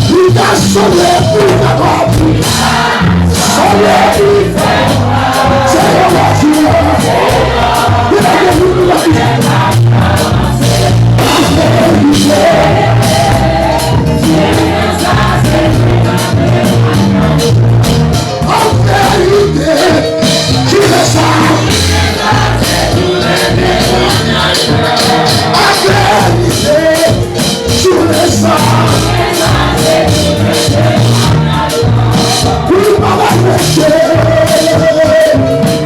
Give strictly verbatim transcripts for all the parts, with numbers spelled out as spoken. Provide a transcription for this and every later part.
Li ka sanble pou kapab. Sanble pou fè. Se yon Bondye. Li pa gen moun pou kapab. An verite, jounen sa, an verite, jounen sa, pou nou pa bay peche,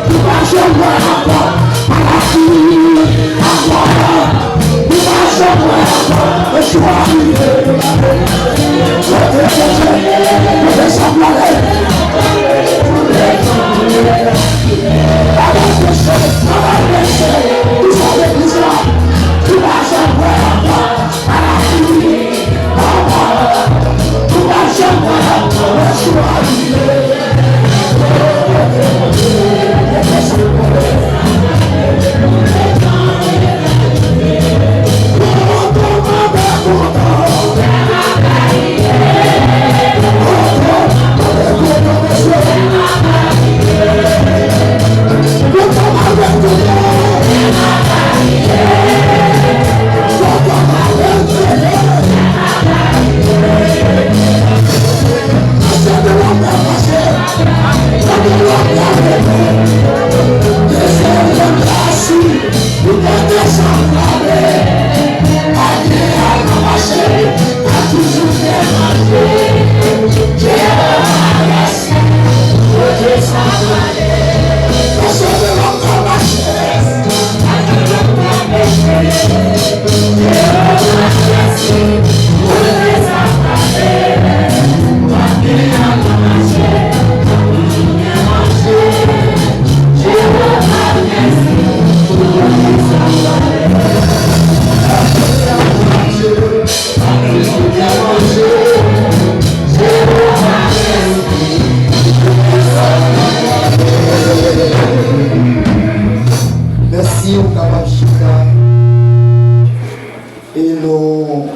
pou pa janm wè ankò maladi, ankò. Nou pa janm wè ankò echwe rive. Kote Bondye, kote sa prale. Pa bay peche, pa bay peche. Nou sòti legliz la. Nou pa janm wè ankò maladi, ankò. Nou pa janm wè ankò echwe rive. kapab chita e nou